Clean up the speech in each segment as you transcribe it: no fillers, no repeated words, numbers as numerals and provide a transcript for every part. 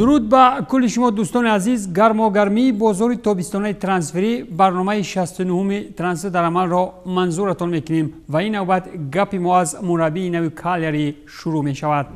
Дуруд ба кулли шумо, дӯстони азиз. Гармогармии бозори тобистонаи трансферӣ барномаи 69-уми «Трансфер дар амалро» манзуратон мекунем ва ин навбат гапи мо аз мураббии нави Калярӣ шурӯъ мешавад.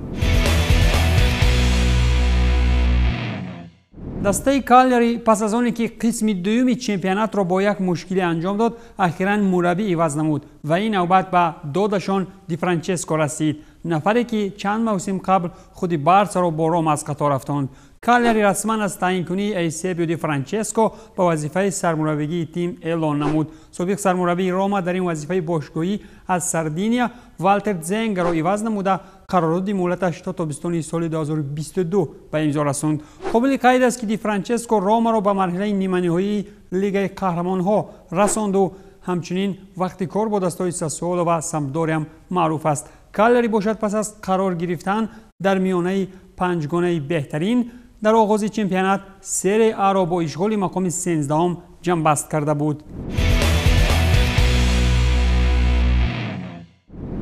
Дастаи Калярӣ пас аз оне ки қисми дуюми чемпионатро бо як мушкилӣ анҷом дод, ахиран мураббӣ иваз намуд ва ин навбат ба додашон Ди Франческо расид, нафаре ки чанд мавсим қабл худи Барсаро бо Рома аз қатор афтонд. Калярӣ расман аз таъинкунии Эйсебио Ди Франческо ба вазифаи сармураббигии тим эълон намуд. Собиқ сармураббии Рома дар ин вазифаи бошгоҳӣ аз Сардиния Валтер Зенгаро иваз намуда, қарордоди муҳлаташ то тобистони соли 2022 ба имзо расонд. Қобили қайд аст, ки Ди Франческо Ромаро ба марҳилаи ниманиҳоии Лигаи қаҳрамонҳо расонду ҳамчунин вақти кор бо дастҳои Сассуоло ва Сампдориям маъруф аст. Калярӣ бошад, пас аз қарор гирифтан дар миёнаи панҷгонаи беҳтарин дар оғози чемпионат, Серия Аро бо ишғоли мақоми 13-ум ҷамъбаст карда буд.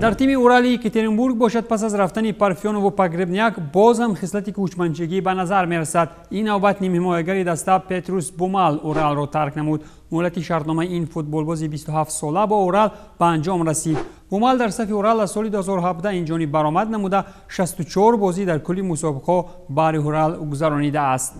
Дар тими Урали Екатеринбург бошад, пас аз рафтани Парфёнову Погребняк боз ҳам хислати кӯчманчигӣ ба назар мерасад. Ин навбат нимҳимоягари даста Петрус Бумал Уралро тарк намуд. Муҳлати шартномаи ин футболбози 27-сола бо Урал ба анҷом расид. Бумал дар сафи Урал аз соли 2017 инҷониб баромад намуда, 64 бозӣ дар кулли мусобиқаҳо баҳри Урал гузаронидааст.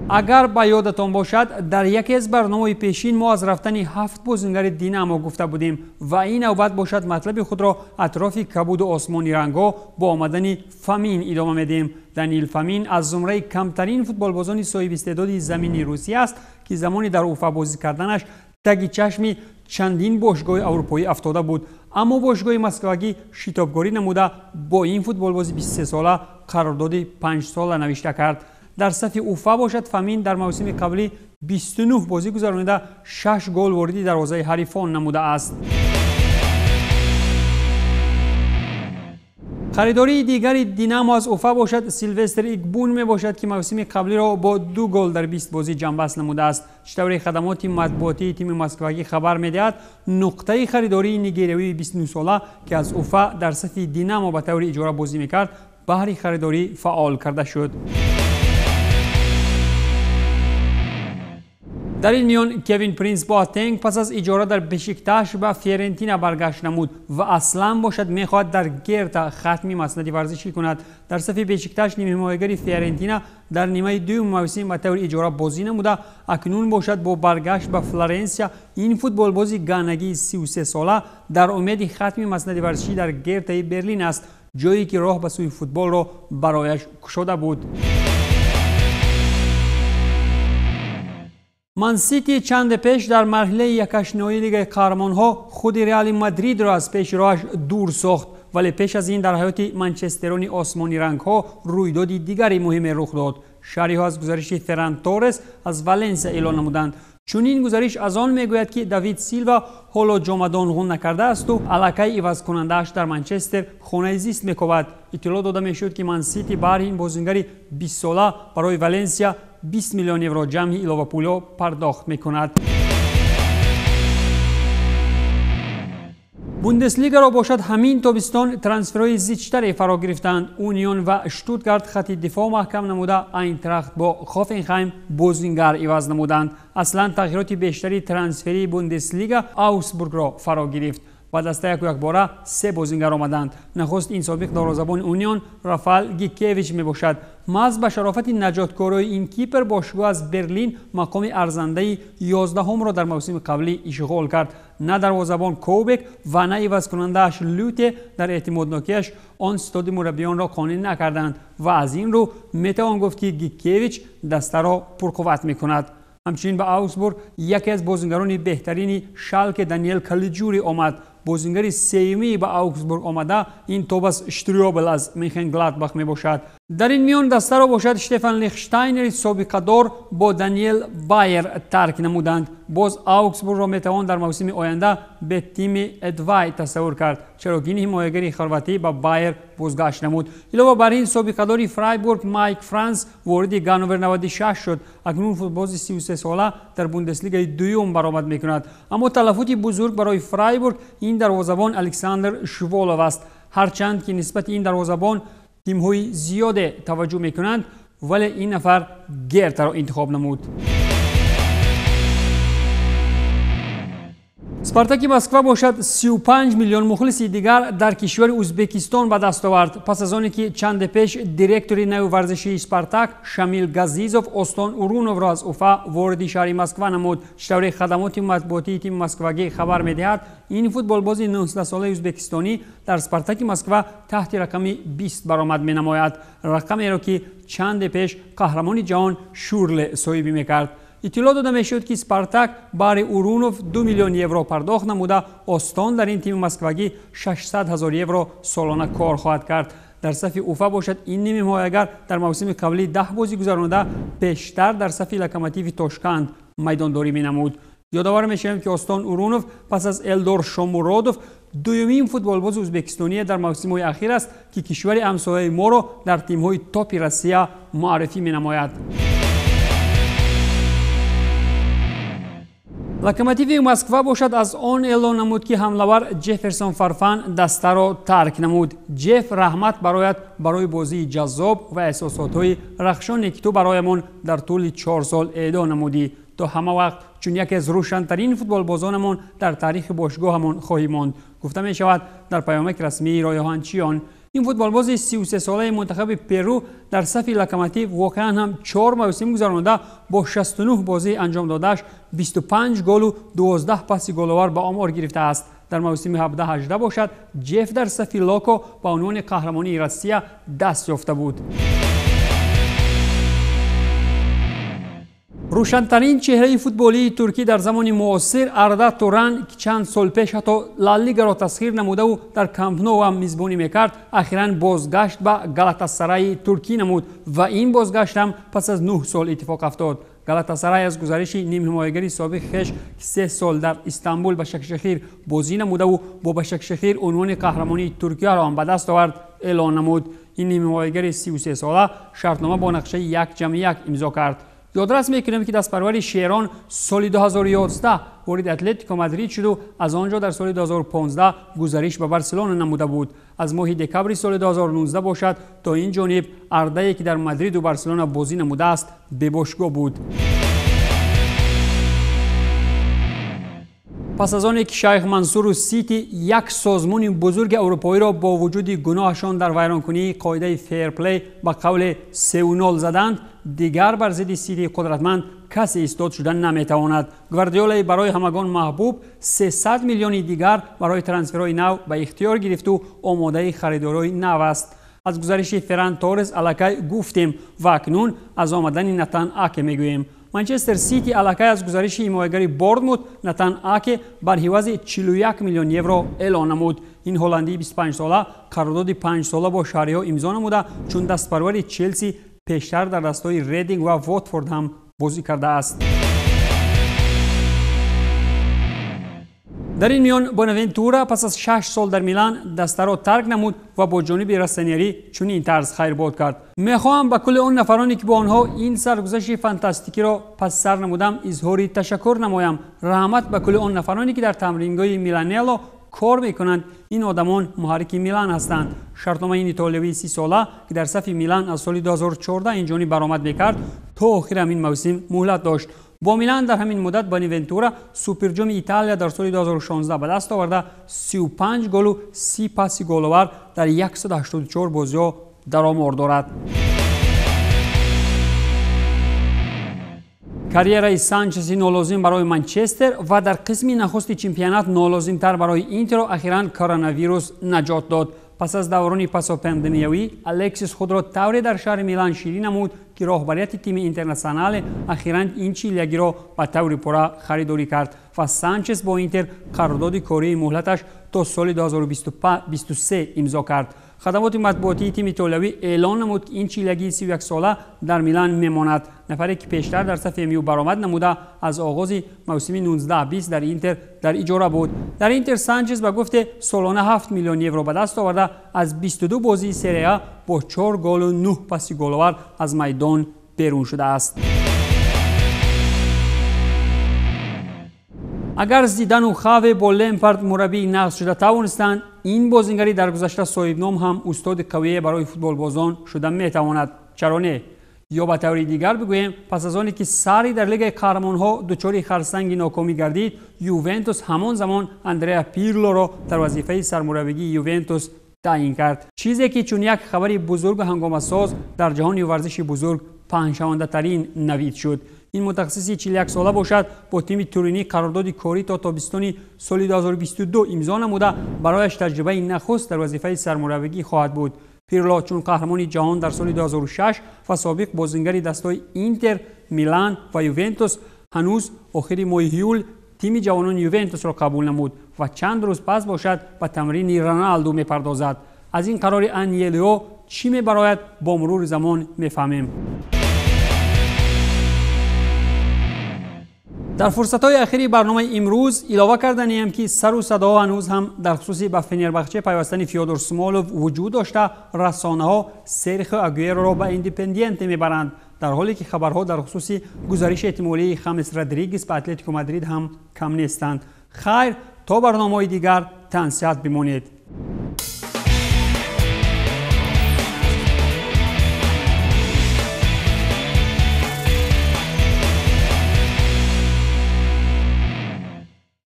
Агар ба ёдатон бошад, дар яке аз барномаҳои пешин мо аз рафтани ҳафт бозингари Динамо гуфта будем ва ин навбат бошад, матлаби худро атрофи кабуду осмони рангҳо бо омадани Фамин идома медиҳем. Даниил Фамин аз зумраи камтарин футболбозони соҳибистеъдоди замини Русия аст, ки замони дар Уфа бозӣ карданаш таги чашми чандин бошгоҳи аврупоӣ афтода буд, аммо бошгоҳи москвагӣ шитобгорӣ намуда, бо ин футболбози 23сола қарордоди 5-сола навишта кард. Дар сафи Уфа бошад, Фамин дар мавсими қаблӣ 29 бозӣ гузаронида, 6 гол вориди дарвозаи ҳарифон намудааст. Харидории дигари Динамо аз Уфа бошад, Силвестр Игбун мебошад, ки мавсими қаблиро бо 2 гол дар 20 бозӣ ҷамъбаст намудааст. Чӣ тавре хадамоти матбуотии тими москвагӣ хабар медиҳад, нуқтаи харидории нигериявии 29сола, ки аз Уфа дар сафи Динамо ба таври иҷора бозӣ мекард, баҳри харидорӣ фаъол карда шуд. Дар ин миён Кевин Принс Боатенг пас аз иҷора дар Бешикташ ба Фиорентина баргашт намуд ва аслан бошад, мехоҳад дар Герта хатми маснади варзишӣ кунад. Дар сафи Бешикташ нимҳимоягари Фиорентина дар нимаи дуюми мавсим ба таври иҷора бозӣ намуда, акнун бошад, бо баргашт ба Флоренсия ин футболбози ганагии 33сола дар умеди хатми маснади варзишӣ дар Гертаи Берлин аст, ҷое ки роҳ ба сӯи футболро барояш кушода буд. Мансити чанде пеш дар марҳилаи якашноии Лигаи қаҳрамонҳо худи Реали Мадридро аз пеши роҳаш дур сохт, вале пеш аз ин дар ҳаёти манчестерони осмони рангҳо рӯйдоди дигари муҳиме рух дод. Шарҳиҳо аз гузариши Ферран Торрес аз Валенсия эълон намуданд. Чунин гузариш аз он мегӯяд, ки Давид Силва ҳоло ҷомадон ғун накардаасту аллакай ивазкунандааш дар Манчестер хонаи зист мекобад. Иттилоъ дода мешуд, ки Мансити баҳри ин бозингари 20сола барои Валенсия 20 миллион евро ҷамъи иловапулҳо пардохт мекунад. Бундеслигаро бошад, ҳамин тобистон трансферҳои зичтаре фаро гирифтанд. Унион ва Штутгарт хати дифоъ маҳкам намуда, Айнтрахт бо Хофенхайм бозингар иваз намуданд. Аслан тағйироти бештари трансферии Бундеслига Аусбургро фаро гирифт ва даста яку якбора се бозингар омаданд. Нахуст ин собиқ дарвозабони Унион Рафаал Гикевич мебошад. Маҳз ба шарофати наҷоткорои ин кипер бошгоҳ аз Берлин мақоми арзандаи 11-ҳумро дар мавсими қаблӣ ишғол кард. На дарвозабон Коубек ва на ивазкунандааш Люте дар эътимоднокиаш он ситоди мураббиёнро қонеъ накарданд ва аз ин рӯ метавон гуфт, ки Гикевич дастаро пурқувват мекунад. Ҳамчунин ба Аусбург яке аз бозингарони беҳтарини Шалке Даниел Калиҷури омад. Бозингари сеюмии ба Аугсбург омада ин Тобас Штрёбел аз Мюнхенгладбах мебошад. Дар ин миён дастаро бошад, Штефан Лихштайнери собиқадор бо Даниел Байер тарк намуданд. Боз Аугсбургро метавон дар мавсими оянда бе тими Эдвай тасаввур кард, чаро ки ин ҳимоягари хорватӣ ба Байер бозгашт намуд. Илова бар ин, собиқадори Фрайбург Майк Франс вориди Ганновер 96 шуд. Акнун футболбози 33сола дар Бундеслигаи дуюм баромад мекунад. Аммо талафоти бузург барои Фрайбург ин дарвозабон Александр Шволов аст. Ҳарчанд ки нисбати ин дарвозабон тимҳои зиёде таваҷҷӯҳ мекунанд, вале ин нафар Гертаро интихоб намуд. Спартаки Москва бошад 35 миллион мухлиси дигар дар кишвари Узбекистон ба даст овард. Пас аз оне ки чанде пеш директори нави варзишии Спартак Шамил Газизов Остон Уруновро аз Уфа вориди шаҳри Москва намуд. Чӣ тавре хадамоти матбуотии тими москвагӣ хабар медиҳад, ин футболбози 19-солаи узбекистонӣ дар Спартаки Москва таҳти рақами 20 баромад менамояд, рақамеро ки чанде пеш қаҳрамони ҷаҳон Шурле соҳибӣ мекард. Иттилоъ дода мешуд, ки Спартак баҳри Урунов 2 миллион евро пардохт намуда, Остон дар ин тими москвагӣ 600 ҳазор евро солона кор хоҳад кард. Дар сафи Уфа бошад, ин нимҳимоягар дар мавсими қаблӣ 10 бозӣ гузаронда, пештар дар сафи Локомотиви Тошканд майдондорӣ менамуд. Ёдовар мешавем, ки Остон Урунов пас аз Элдор Шомуродов дуюмин футболбози узбекистоние дар мавсимҳои ахир аст, ки кишвари ҳамсояи моро дар тимҳои топи Россия муаррифӣ менамояд. Локомотиви Москва бошад аз он эълон намуд, ки ҳамлавар Ҷефферсон Фарфан дастаро тарк намуд. Ҷеф, раҳмат барояд барои бозии ҷаззоб ва эҳсосотҳои рахшоне, ки ту бароямон дар тӯли 4 сол эъдо намудӣ. То ҳама вақт чун яке аз рӯшантарин футболбозонамон дар таърихи бошгоҳамон хоҳӣ монд, гуфта мешавад дар паёмаки расмии роёҳанчиён. Ин футболбози 33-солаи мунтахаби Перу дар сафи Локомотив воқеан ҳам 4 мавсим гузаронда, бо 69 бозӣ анҷом додааш 25 голу 12 паси головар ба омор гирифтааст. Дар мавсими 17-18 бошад, Ҷеф дар сафи Локо ба унвони қаҳрамонии Россия даст ёфта буд. Рӯшантарин чеҳраи футболии туркӣ дар замони муосир Арда Туран, ки чанд сол пеш ҳатто Ла Лигаро тасхир намудаву дар Камп Ноу ҳам мизбонӣ мекард, ахиран бозгашт ба Галатасараи туркӣ намуд ва ин бозгашт ҳам пас аз 9 сол иттифоқ афтод. Галатасарай аз гузариши нимҳимоягари собиқи хеш, ки 3 сол дар Истанбул Башакшахир бозӣ намудаву бо Башакшахир унвони қаҳрамонии Туркияро ҳам ба даст овард, эълон намуд. Ин нимҳимоягари 33сола шартнома бо нақшаи 1+1 имзо кард. Ёдрас мекунем, ки дастпарвари шерон соли 2011 вориди Атлетико Мадрид шуду аз он ҷо дар соли 2015 гузариш ба Барселона намуда буд. Аз моҳи декабри соли 2019 бошад, то ин ҷониб Ардае, ки дар Мадриду Барселона бозӣ намудааст, бебошгоҳ буд. Пас аз оне ки шайх Мансуру Сити як созмони бузурги аврупоиро бо вуҷуди гуноҳашон дар вайронкунии қоидаи фейрплей ба қавле 3-0 заданд, дигар бар зидди Ситии қудратманд касе истод шуда наметавонад. Гвардиолаи барои ҳамагон маҳбуб 300 миллиони дигар барои трансферҳои нав ба ихтиёр гирифту омодаи харидорҳои нав аст. Аз гузариши Ферран Торрес аллакай гуфтем ва акнун аз омадани Натан Аке мегӯем. Манчестер Сити аллакай аз гузариши ҳимоягари Борнмут Натан Аке бар ҳивази 41 миллион евро эълон намуд. Ин ҳолландии 25сола қарордоди 5сола бо шаҳриҳо имзо намуда, чун дастпарвари Челси пештар дар дастҳои Рединг ва Вотфорд ҳам бозӣ кардааст. Дар ин миён Бонавентура пас аз 6 сол дар Милан дастаро тарк намуд ва бо ҷониби россонерӣ чунин тарз хайрбод кард: «Мехоҳам ба кулли он нафароне, ки бо онҳо ин саргузашти фантастикиро пас сар намудам, изҳори ташаккур намоям. Раҳмат ба кулли он нафароне, ки дар тамрингоҳи Миланелло кор мекунанд. Ин одамон муҳаррики Милан ҳастанд». Шартномаи ин итолиявии 30сола, ки дар сафи Милан аз соли 2014 инҷониб баромад мекард, то охири ҳамин мавсим муҳлат дошт. Бо Милан дар ҳамин муддат Бонавентура суперҷоми Италия дар соли 2016 ба даст оварда, 35 голу 30 паси головар дар 184 бозиҳо дар омор дорад. Карьераи Санчеси нолозим барои Манчестер ва дар қисми нахусти чемпионат нолозимтар барои Интеро ахиран коронавирус наҷот дод. Пас аз даврони пасопандемиявӣ Алексис худро тавре дар шаҳри Милан ширин намуд, ки роҳбарияти тими Интернационале ахиран ин чилягиро ба таври пурра харидорӣ кард ва Санчес бо Интер қарордоди кории муҳлаташ то соли 2023 имзо кард. Хадамоти матбуотии тими итолиявӣ эълон намуд, ки ин чилягии 31сола дар Милан мемонад. Нафаре, ки пештар дар сафи МЮ баромад намуда, аз оғози мавсими 19-20 дар Интер дар иҷора буд. Дар Интер Санчес ба гуфте солона 7 миллион евро ба даст оварда, аз 22 бозии Серия А бо 4 голу 9 паси головар аз майдон берун шудааст. Агар Зидану Хаве бо Лемпард мураббии нағз шуда тавонистанд, ин бозингари дар гузашта соҳибном ҳам устоди қавие барои футболбозон шуда метавонад. Чаро не? Ё ба таври дигар бигӯем, пас аз оне ки Сарри дар Лигаи қаҳрамонҳо дучори харсанги нокомӣ гардид, Ювентус ҳамон замон Андреа Пирлоро дар вазифаи сармураббигии Ювентус таъин кард. Чизе ки чун як хабари бузургу ҳангомасоз дар ҷаҳони варзиши бузург паҳншавандатарин навид шуд. Ин мутахассиси 41 сола бошад, бо тими Туринӣ қарордоди корӣ то тобистони соли 2022 имзо намуда, барояш таҷрибаи нахуст дар вазифаи сармураббигӣ хоҳад буд. Пирло чун қаҳрамони ҷаҳон дар соли 2006 ва собиқ бозингари дастҳои Интер, Милан ва Ювентус ҳанӯз охири моҳи июл тими ҷавонони Ювентусро қабул намуд ва чанд рӯз пас бошад, ба тамрини Роналду мепардозад. Аз ин қарори Аньелио чӣ мебарояд, бо мурури замон мефаҳмем. Дар фурсатҳои ахири барномаи имрӯз илова карданиям, ки сару садоҳо ҳанӯз ҳам дар хусуси ба Фенербахче пайвастани Фёдор Смолов вуҷуд дошта, расонаҳо Серхио Агуэроро ба Индепендиенте мебаранд, дар ҳоле ки хабарҳо дар хусуси гузариши эҳтимолии Хамес Родригес ба Атлетико Мадрид ҳам кам нестанд. Хайр, то барномаҳои дигар тансиҳат бимонед.